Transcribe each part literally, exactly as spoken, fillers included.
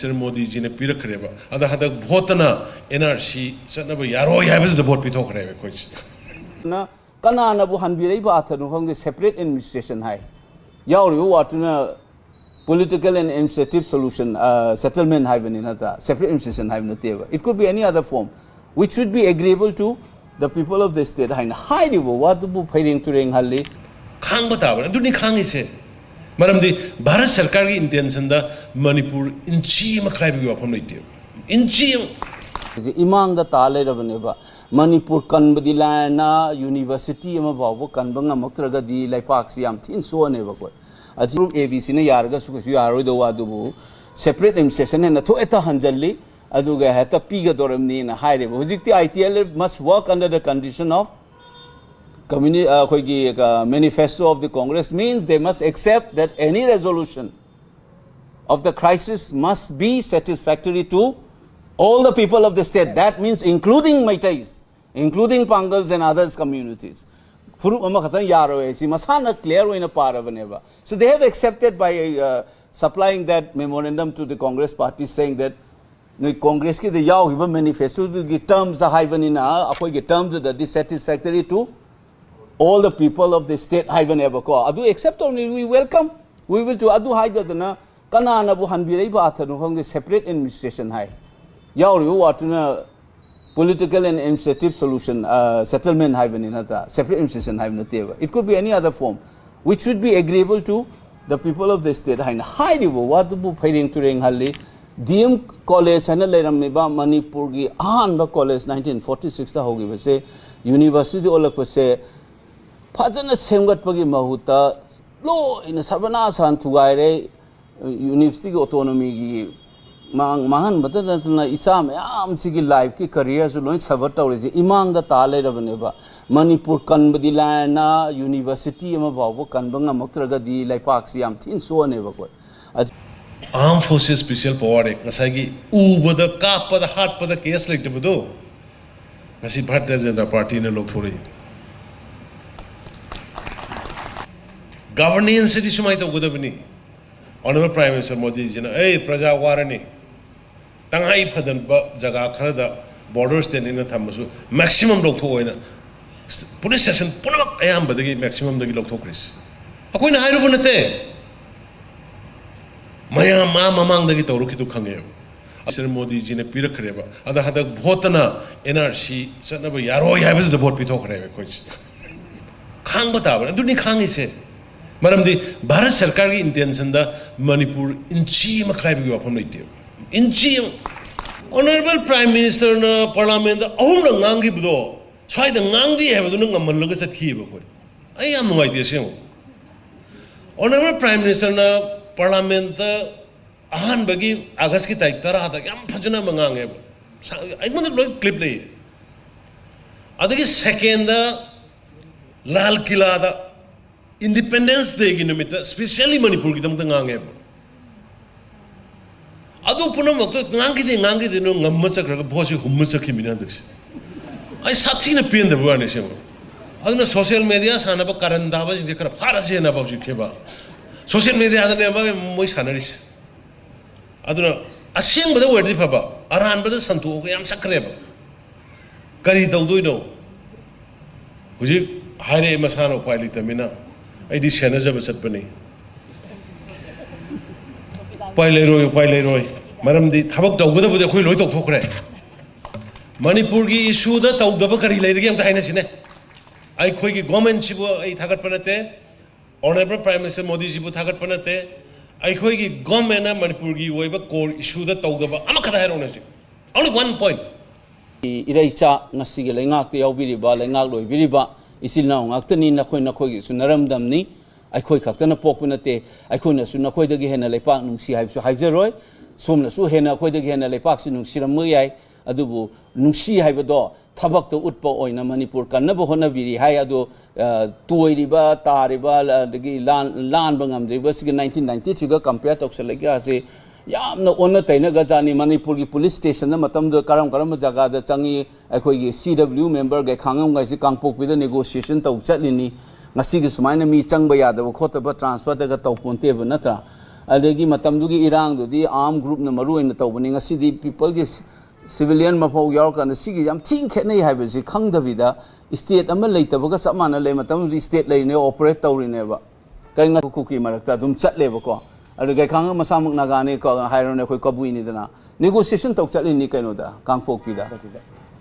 ꯃꯣꯗꯤꯖꯤꯅ ꯄꯤꯔꯛꯈ꯭ꯔꯦꯕ꯫ ꯑꯗ ꯍꯟꯗꯛ ꯚꯣꯠꯇꯅ and R C ꯆꯠꯅꯕ ꯌꯥꯔꯣꯏ ꯍꯥꯏꯕꯗꯨꯗ ꯚꯣꯠ ꯄꯤꯊꯣꯛꯈ꯭ꯔꯦꯕ ꯑꯩꯈꯣꯏꯁꯦ꯫ ꯅ ꯀꯅꯥꯅꯕꯨ ꯍꯟꯕꯤꯔꯛꯏꯕ ꯑꯥꯊꯔꯅꯣ ꯈꯪꯗꯦ, separate administration ꯍꯥꯏ꯫ ꯌꯥꯎꯔꯤꯕ word ꯇꯨꯅ political and administrative solution, settlement ꯍꯥꯏꯕꯅꯤ ꯅꯠꯇ꯭ꯔꯥ? Separate administration ꯍꯥꯏꯕ ꯅꯠꯇꯦꯕ꯫ It could be any other form which should be agreeable to the people of the state ꯍꯥꯏꯅ ꯍꯥꯏꯔꯤꯕ ꯋꯥꯗꯨꯕꯨ ꯐꯩꯔꯦꯡ ꯇꯨꯔꯦꯡ ꯍꯜꯂꯤ꯫ ꯈꯥꯡꯕ ꯇꯥꯕꯅꯤ꯫ ꯑꯗꯨꯅꯤ ꯈꯥꯡꯉꯤꯁꯦ꯫ ꯃꯔꯝꯗꯤ ꯚꯥꯔꯠ ꯁꯔꯀꯥꯔꯒꯤ intention ꯗ ꯃꯅꯤꯄꯨꯔ ꯏꯟꯆꯤ ꯑꯃ ꯀꯥꯏꯕꯒꯤ ꯋꯥꯐꯝ ꯂꯩꯇꯦꯕ꯫ ꯏꯟꯆꯤ ꯑꯃ꯫ ꯏꯃꯥꯡꯗ ꯇꯥ ꯂꯩꯔꯕꯅꯦꯕ꯫ ꯃꯅꯤꯄꯨꯔ ꯀꯟꯕꯗꯤ ꯂꯥꯏꯔꯅ university ꯑꯃ ꯐꯥꯎꯕ ꯀꯟꯕ ꯉꯝꯃꯛꯇ꯭ꯔꯒꯗꯤ ꯂꯩꯄꯥꯛꯁꯤ ꯌꯥꯝ ꯊꯤꯅ ꯁꯣꯛꯑꯅꯦꯕ ꯑꯩꯈꯣꯏ꯫ ꯑꯗꯨ group A B C ꯅ ꯌꯥꯔꯒꯁꯨ ꯀꯩꯁꯨ ꯌꯥꯔꯔꯣꯏꯗꯧꯕ ꯑꯗꯨꯕꯨ separate administration ꯍꯦꯟꯅ ꯊꯣꯛ ꯍꯦꯛꯇ ꯍꯟꯖꯜꯂꯤ꯫ ꯑꯗꯨꯒ ꯍꯦꯛꯇ ꯄꯤꯒꯗꯧꯔꯕꯅꯤꯅ ꯍꯥꯏꯔꯦꯕ꯫ ꯍꯧꯖꯤꯛꯇꯤ I T L F must work under the condition of communi- ꯑ, ꯑꯩꯈꯣꯏꯒꯤ manifesto of the Congress means they must accept that any resolution of the crisis must be satisfactory to all the people of the state. That means including Meiteis, including Pangals and others communities. ꯐꯨꯔꯨꯞ ꯑꯃꯈꯛꯇꯪ ꯌꯥꯔꯣꯏ ꯍꯥꯏꯁꯤ ꯃꯁꯥꯅ clear ꯑꯣꯏꯅ ꯄꯥꯔꯕꯅꯦꯕ꯫ So they have accepted by uh, supplying that memorandum to the Congress party saying that ꯅꯣꯏ ꯀꯣꯡꯒ꯭ꯔꯦꯁꯀꯤꯗ ꯌꯥꯎꯈꯤꯕ manifesto ꯗꯨꯒꯤ terms ꯍꯥꯏꯕꯅꯤꯅ ꯑꯩꯈꯣꯏꯒꯤ terms ꯗꯨꯗꯗꯤ satisfactory to all the people of the state ꯍꯥꯏꯕꯅꯦꯕꯀꯣ꯫ ꯑꯗꯨ accept ꯇꯧꯔꯅꯤ, we welcome, we will do꯫ ꯑꯗꯨ ꯍꯥꯏꯗꯗꯅ ꯀꯅꯥꯅꯕꯨ ꯍꯟꯕꯤꯔꯛꯏꯕ ꯑꯥꯊꯔꯅꯣ ꯈꯪꯗꯦ, separate administration ꯍꯥꯏ꯫ ꯌꯥꯎꯔꯤꯕ word ꯇꯨꯅ political and administrative solution, settlement ꯍꯥꯏꯕꯅꯤ ꯅꯠꯇ꯭ꯔꯥ? Separate administration ꯍꯥꯏꯕ ꯅꯠꯇꯦꯕ꯫ It could be any other form which should be agreeable to the people of the state ꯍꯥꯏꯅ ꯍꯥꯏꯔꯤꯕ ꯋꯥꯗꯨꯕꯨ ꯐꯩꯔꯦꯡ ꯇꯨꯔꯦꯡ ꯍꯜꯂꯤ꯫ D M college ꯍꯥꯏꯅ ꯂꯩꯔꯝꯃꯤꯕ ꯃꯅꯤꯄꯨꯔꯒꯤ ꯑꯍꯥꯟꯕ college nineteen forty six ꯇ ꯍꯧꯈꯤꯕꯁꯦ university ꯑꯣꯜꯂꯛꯄꯁꯦ ꯐꯖꯅ ꯁꯦꯝꯒꯠꯄꯒꯤ ꯃꯍꯨꯠꯇ ꯂꯣꯏꯅ ꯁꯔꯕꯅꯥꯁꯥꯟ ꯊꯨꯒꯥꯏꯔꯦ꯫ University ꯒꯤ autonomy ꯒꯤ ꯃꯥꯡ ꯃꯥꯡꯍꯟꯕꯇ ꯅꯠꯇꯅ ꯏꯆꯥ ꯃꯌꯥꯝꯁꯤꯒꯤ life ꯀꯤ career ꯁꯨ ꯂꯣꯏ suffer ꯇꯧꯔꯤꯁꯦ ꯏꯃꯥꯡꯗ ꯇꯥ ꯂꯩꯔꯕꯅꯦꯕ꯫ ꯃꯅꯤꯄꯨꯔ ꯀꯟꯕꯗꯤ ꯂꯥꯏꯔꯅ university ꯑꯃ ꯐꯥꯎꯕ ꯀꯟꯕ ꯉꯝꯃꯛꯇ꯭ꯔꯒꯗꯤ ꯂꯩꯄꯥꯛꯁꯤ ꯌꯥꯝ ꯊꯤꯅ ꯁꯣꯛꯑꯅꯦꯕ ꯑꯩꯈꯣꯏ꯫ Armed Forces Special Power Act ꯉꯁꯥꯏꯒꯤ ꯎꯕꯗ ꯀꯥꯞꯄꯗ ꯍꯥꯠꯄꯗ case ꯂꯩꯇꯕꯗꯣ ꯉꯁꯤ ꯚꯥꯔꯇꯤꯌ ꯖꯅꯇꯥ ꯄꯥꯔꯇꯤꯅ ꯂꯧꯊꯣꯔꯛꯏ꯫ Governance ꯁꯤꯗꯤ ꯁꯨꯃꯥꯏꯅ ꯇꯧꯒꯗꯕꯅꯤ꯫ Honorable Prime Minister ꯃꯣꯗꯤꯖꯤꯅ, "ꯑꯩ ꯄ꯭ꯔꯖꯥ ꯋꯥꯔꯅꯤ, ꯇꯉꯥꯏ ꯐꯗꯕ ꯖꯒꯥ ꯈꯔꯗ border stateꯅ ꯊꯝꯕꯁꯨ maximum ꯂꯧꯊꯣꯛꯑꯣ" ꯍꯥꯏꯅ police station ꯄꯨꯝꯅꯃꯛ ꯑꯌꯥꯝꯕꯗꯒꯤ maximumꯗꯒꯤ ꯂꯧꯊꯣꯛꯈ꯭ꯔꯤꯁꯤ ꯑꯩꯈꯣꯏꯅ ꯍꯥꯏꯔꯨꯕ ꯅꯠꯇꯦ꯫ ꯃꯌꯥꯝ ꯑꯥ ꯃꯃꯥꯡꯗꯒꯤ ꯇꯧꯔꯛꯈꯤꯗꯨ ꯈꯪꯉꯦꯕ꯫ ꯁꯤꯔ ꯃꯣꯗꯤꯖꯤꯅ ꯄꯤꯔꯛꯈ꯭ꯔꯦꯕ꯫ ꯑꯗ ꯍꯟꯗꯛ ꯚꯣꯠꯇꯅ NRC ꯆꯠꯅꯕ ꯌꯥꯔꯣꯏ ꯍꯥꯏꯕꯗꯨꯗ ꯚꯣꯠ ꯄꯤꯊꯣꯛꯈ꯭ꯔꯦꯕ ꯑꯩꯈꯣꯏꯁꯦ꯫ ꯈꯥꯡꯕ ꯇꯥꯕꯅꯤ꯫ ꯑꯗꯨꯅꯤ ꯈꯥꯡꯉꯤꯁꯦ꯫ ꯃꯔꯝꯗꯤ ꯚꯥꯔꯠ ꯁꯔꯀꯥꯔꯒꯤ intentionꯗ ꯃꯅꯤꯄꯨꯔ ꯏꯟꯆꯤ ꯑꯃ ꯈꯥꯏꯕꯒꯤ ꯋꯥꯐꯝ ꯂꯩꯇꯦꯕ꯫ ꯏꯟꯆꯤ ꯑꯃ꯫ Honorable Prime Ministerꯅ Parliamentꯇ ꯑꯍꯨꯝꯂꯛ ꯉꯥꯡꯈꯤꯕꯗꯣ ꯁ꯭ꯋꯥꯏꯗ ꯉꯥꯡꯗꯦ ꯍꯥꯏꯕꯗꯨꯅ ꯉꯝꯍꯜꯂꯒ ꯆꯠꯈꯤꯑꯕ ꯑꯩꯈꯣꯏ꯫ ꯑꯩ ꯌꯥꯝ ꯅꯨꯡꯉꯥꯏꯇꯦ ꯑꯁꯦꯡꯕ꯫ Honorable Prime Ministerꯅ Parliamentꯇ ꯑꯍꯥꯟꯕꯒꯤ Augustꯀꯤ ꯇꯥꯔꯤꯛ ꯇꯔꯥꯗ ꯌꯥꯝ ꯐꯖꯅ ꯑꯃ ꯉꯥꯡꯉꯦꯕ꯫ ꯁꯥ-, ꯑꯩꯉꯣꯟꯗ ꯂꯣꯏ clip ꯂꯩꯌꯦ꯫ ꯑꯗꯒꯤ secondꯗ ꯂꯥꯜ ꯀꯤꯂꯥꯗ Independence Dayꯒꯤ ꯅꯨꯃꯤꯠꯇ specially ꯃꯅꯤꯄꯨꯔꯒꯤꯗꯃꯛꯇ ꯉꯥꯡꯉꯦꯕ꯫ ꯑꯗꯨ ꯄꯨꯝꯅꯃꯛꯇꯣ ꯉꯥꯡꯈꯤꯗꯦ, ꯉꯥꯡꯈꯤꯗꯦꯅ ꯉꯝꯃ ꯆꯠꯈ꯭ꯔꯒ ꯚꯣꯠꯁꯤ ꯍꯨꯝꯃ ꯆꯠꯈꯤꯕꯅꯤꯅ ꯍꯟꯗꯛꯁꯦ꯫ ꯑꯩ ꯁꯥꯊꯤꯅ ꯄꯦꯟꯗꯕ ꯋꯥꯅꯤ ꯑꯁꯦꯡꯕ꯫ ꯑꯗꯨꯅ social media ꯁꯥꯟꯅꯕ ꯀꯔꯟ ꯇꯥꯕꯁꯤꯡꯁꯦ ꯈꯔ ꯐꯥꯔꯁꯦꯅ ꯍꯧꯖꯤꯛꯁꯦꯕ social mediaꯗꯅꯦꯕ ꯃꯣꯏ ꯁꯥꯟꯅꯔꯤꯁꯦ꯫ ꯑꯗꯨꯅ ꯑꯁꯦꯡꯕꯗ ꯑꯣꯏꯔꯗꯤ ꯐꯕ, ꯑꯔꯥꯟꯕꯗ ꯁꯟꯇꯣꯛꯑꯒ ꯌꯥꯝ ꯆꯠꯈ꯭ꯔꯦꯕ꯫ ꯀꯔꯤ ꯇꯧꯗꯣꯏꯅꯣ? ꯍꯧꯖꯤꯛ ꯍꯥꯏꯔꯛꯑꯦ ꯃꯁꯥꯅ ꯎꯄꯥꯏ ꯂꯩꯇꯕꯅꯤꯅ꯫ ꯑꯩꯗꯤ ꯁꯦꯟꯅꯖꯕ ꯆꯠꯄꯅꯤ꯫ ꯎꯄꯥꯏ ꯂꯩꯔꯣꯏ, ꯎꯄꯥꯏ ꯂꯩꯔꯣꯏ꯫ ꯃꯔꯝꯗꯤ ꯊꯕꯛ ꯇꯧꯒꯗꯕꯗꯤ ꯑꯩꯈꯣꯏ ꯂꯣꯏ ꯇꯧꯊꯣꯛꯈ꯭ꯔꯦ꯫ ꯃꯅꯤꯄꯨꯔꯒꯤ issueꯗ ꯇꯧꯗꯕ ꯀꯔꯤ ꯂꯩꯔꯒꯦ ꯑꯝꯇ ꯍꯥꯏꯅꯁꯤꯅꯦ꯫ ꯑꯩꯈꯣꯏꯒꯤ governmentꯁꯤꯕꯨ ꯑꯩ ꯊꯥꯒꯠꯄ ꯅꯠꯇꯦ, Honorable Prime Minister ꯃꯣꯗꯤꯖꯤꯕꯨ ꯊꯥꯒꯠꯄ ꯅꯠꯇꯦ꯫ ꯑꯩꯈꯣꯏꯒꯤ governmentꯅ ꯃꯅꯤꯄꯨꯔꯒꯤ ꯑꯣꯏꯕ core issueꯗ ꯇꯧꯗꯕ ꯑꯃꯈꯛꯇ ꯍꯥꯏꯔꯛꯎꯅꯦ ꯍꯧꯖꯤꯛ꯫ Only one point꯫ ꯏꯔꯩꯆꯥ, ꯉꯁꯤꯒꯤ ꯂꯩꯉꯥꯛꯇ ꯌꯥꯎꯕꯤꯔꯤꯕ, ꯂꯩꯉꯥꯛ ꯂꯣꯏꯕꯤꯔꯤꯕ ꯏꯆꯤꯜ ꯏꯅꯥꯎ ꯉꯥꯛꯇꯅꯤ꯫ ꯅꯈꯣꯏ ꯅꯈꯣꯏꯒꯤꯁꯨ ꯅꯔꯝꯗꯝꯅꯤ꯫ ꯑꯩꯈꯣꯏ ꯈꯛꯇꯅ ꯄꯣꯛꯄ ꯅꯠꯇꯦ꯫ ꯑꯩꯈꯣꯏꯅꯁꯨ ꯅꯈꯣꯏꯗꯒꯤ ꯍꯦꯟꯅ ꯂꯩꯄꯥꯛ ꯅꯨꯡꯁꯤ ꯍꯥꯏꯕꯁꯨ ꯍꯥꯏꯖꯔꯣꯏ꯫ ꯁꯣꯝꯅꯁꯨ ꯍꯦꯟꯅ ꯑꯩꯈꯣꯏꯗꯒꯤ ꯍꯦꯟꯅ ꯂꯩꯄꯥꯛꯁꯤ ꯅꯨꯡꯁꯤꯔꯝꯕ ꯌꯥꯏ꯫ ꯑꯗꯨꯕꯨ ꯅꯨꯡꯁꯤ ꯍꯥꯏꯕꯗꯣ ꯊꯕꯛꯇ ꯎꯠꯄ ꯑꯣꯏꯅ ꯃꯅꯤꯄꯨꯔ ꯀꯟꯅꯕ ꯍꯣꯠꯅꯕꯤꯔꯤ ꯍꯥꯏ꯫ ꯑꯗꯣ, ꯑ, ꯇꯣꯏꯔꯤꯕ, ꯇꯥꯔꯤꯕ, ꯑꯗꯒꯤ ꯂꯥꯟ-, ꯂꯥꯟꯕ ꯉꯝꯗ꯭ꯔꯤꯕ ꯁꯤꯒꯤ nineteen ninety-threeꯒ compare ꯇꯧꯁꯜꯂꯛꯏ ꯀꯥꯁꯦ ꯌꯥꯝꯅ ꯑꯣꯟꯅ ꯇꯩꯅꯒꯖꯥꯠꯅꯤ꯫ ꯃꯅꯤꯄꯨꯔꯒꯤ police stationꯗ ꯃꯇꯝꯗꯨꯗ ꯀꯔꯝ ꯀꯔꯝꯕ ꯖꯒꯥꯗ ꯆꯪꯉꯤ, ꯑꯩꯈꯣꯏꯒꯤ CW member ꯒꯩ ꯈꯥꯡꯉꯝꯒꯩꯁꯤ ꯀꯥꯡꯄꯣꯛꯄꯤꯗ negotiation ꯇꯧ ꯆꯠꯂꯤꯅꯤ꯫ ꯉꯁꯤꯒꯤ ꯁꯨꯃꯥꯏꯅ ꯃꯤ ꯆꯪꯕ ꯌꯥꯗꯕ ꯈꯣꯠꯇꯕ transferꯗꯒ ꯇꯧ ꯄꯣꯟꯇꯦꯕ, ꯅꯠꯇ꯭ꯔꯥ? ꯑꯗꯒꯤ ꯃꯇꯝꯗꯨꯒꯤ ꯏꯔꯥꯡꯗꯨꯗꯤ ꯑꯥꯔꯝ ꯒ꯭ꯔꯨꯞꯅ ꯃꯔꯨ ꯑꯣꯏꯅ ꯇꯧꯕꯅꯤ꯫ ꯉꯁꯤꯗꯤ ꯄꯤꯄꯜꯒꯤ ꯁꯤꯚꯤꯂꯤꯌꯟ ꯃꯐꯥꯎ ꯌꯥꯎꯔꯀꯥꯟꯗ ꯁꯤꯒꯤ ꯌꯥꯝ ꯊꯤꯅ ꯈꯦꯠꯅꯩ ꯍꯥꯏꯕꯁꯤ ꯈꯪꯗꯕꯤꯗ, ꯁ꯭ꯇꯦꯠ ꯑꯃ ꯂꯩꯇꯕꯒ ꯆꯞ ꯃꯥꯟꯅ ꯂꯩ꯫ ꯃꯇꯝꯗꯨꯗꯤ ꯁ꯭ꯇꯦꯠ ꯂꯩꯔꯤꯅꯦ, ꯑꯣꯄꯔꯦꯠ ꯇꯧꯔꯤꯅꯦꯕ꯫ ꯀꯔꯤꯅꯣ ꯀꯨꯀꯤ ꯃꯔꯛꯇ ꯑꯗꯨꯝ ꯆꯠꯂꯦꯕꯀꯣ꯫ ꯑꯗꯨ ꯒꯩꯈꯥꯡꯒ ꯃꯁꯥꯃꯛ ꯅꯥꯒꯥꯅꯤ ꯀꯣ ꯍꯥꯏꯔꯣꯅꯦ, ꯑꯩꯈꯣꯏ ꯀꯕꯨꯏꯅꯤꯗꯅ꯫ ꯅꯦꯒꯣꯁꯤꯌꯦꯁꯟ ꯇꯧ ꯆꯠꯂꯤꯅꯤ ꯀꯩꯅꯣꯗ, ꯀꯥꯡꯄꯣꯛꯄꯤꯗ꯫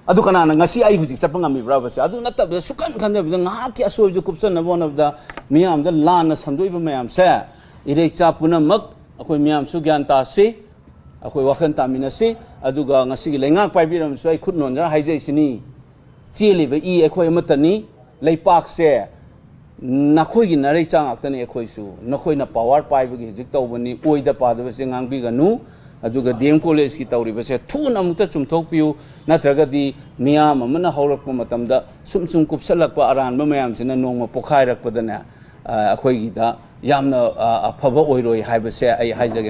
ꯑꯗꯨ ꯀꯅꯥꯅ ꯉꯁꯤ ꯑꯩ ꯍꯧꯖꯤꯛ ꯆꯠꯄ ꯉꯝꯃꯤꯕ꯭ꯔꯕꯁꯦ? ꯑꯗꯨ ꯅꯠꯇꯕꯗ, ꯁꯨꯛꯈꯟ ꯈꯟꯗꯕꯤꯗ ꯉꯥꯏꯍꯥꯛꯀꯤ ꯑꯁꯣꯏꯕꯁꯨ ꯀꯨꯞꯁꯟꯅꯕ ꯍꯣꯠꯅꯕꯗ ꯃꯤꯌꯥꯝꯗ ꯂꯥꯟꯅ ꯁꯟꯗꯣꯛꯏꯕ ꯃꯌꯥꯝꯁꯦ, ꯏꯔꯩꯆꯥ ꯄꯨꯝꯅꯃꯛ ꯑꯩꯈꯣꯏ ꯃꯤꯌꯥꯝꯁꯨ ꯒ꯭ꯌꯥꯟ ꯇꯥꯁꯤ, ꯑꯩꯈꯣꯏ ꯋꯥꯈꯜ ꯇꯥꯃꯤꯟꯅꯁꯤ꯫ ꯑꯗꯨꯒ ꯉꯁꯤꯒꯤ ꯂꯩꯉꯥꯛ ꯄꯥꯏꯕꯤꯔꯝꯕꯁꯨ ꯑꯩ ꯈꯨꯠ ꯅꯣꯟꯖꯔ ꯍꯥꯏꯖꯔꯤꯁꯤꯅꯤ꯫ ꯆꯦꯜꯂꯤꯕ ꯏ ꯑꯩꯈꯣꯏ ꯑꯃꯠꯇꯅꯤ꯫ ꯂꯩꯄꯥꯛꯁꯦ ꯅꯈꯣꯏꯒꯤ ꯅꯔꯩꯆꯥ ꯉꯥꯛꯇꯅꯤ꯫ ꯑꯩꯈꯣꯏꯁꯨ ꯅꯈꯣꯏꯅ ꯄꯥꯋꯔ ꯄꯥꯏꯕꯒꯤ ꯍꯧꯖꯤꯛ ꯇꯧꯕꯅꯤ, ꯑꯣꯏꯗ ꯄꯥꯗꯕꯁꯦ ꯉꯥꯡꯕꯤꯒꯅꯨ꯫ ꯑꯗꯨꯒ ꯗꯤ ꯑꯦꯝ ꯀꯣꯂꯦꯖꯀꯤ ꯇꯧꯔꯤꯕꯁꯦ ꯊꯨꯅ ꯑꯃꯨꯛꯇ ꯆꯨꯝꯊꯣꯛꯄꯤꯌꯨ, ꯅꯠꯇ꯭ꯔꯒꯗꯤ ꯃꯤꯌꯥꯝ ꯑꯃꯅ ꯍꯧꯔꯛꯄ ꯃꯇꯝꯗ ꯁꯨꯝ ꯁꯨꯝ ꯀꯨꯞꯁꯜꯂꯛꯄ ꯑꯔꯥꯟꯕ ꯃꯌꯥꯝꯁꯤꯅ ꯅꯣꯡꯃ ꯄꯣꯈꯥꯏꯔꯛꯄꯗꯅꯦ, ꯑ, ꯑꯩꯈꯣꯏꯒꯤꯗ ꯌꯥꯝꯅ, ꯑ, ꯑꯐꯕ ꯑꯣꯏꯔꯣꯏ ꯍꯥꯏꯕꯁꯦ ꯑꯩ ꯍꯥꯏꯖꯒꯦ꯫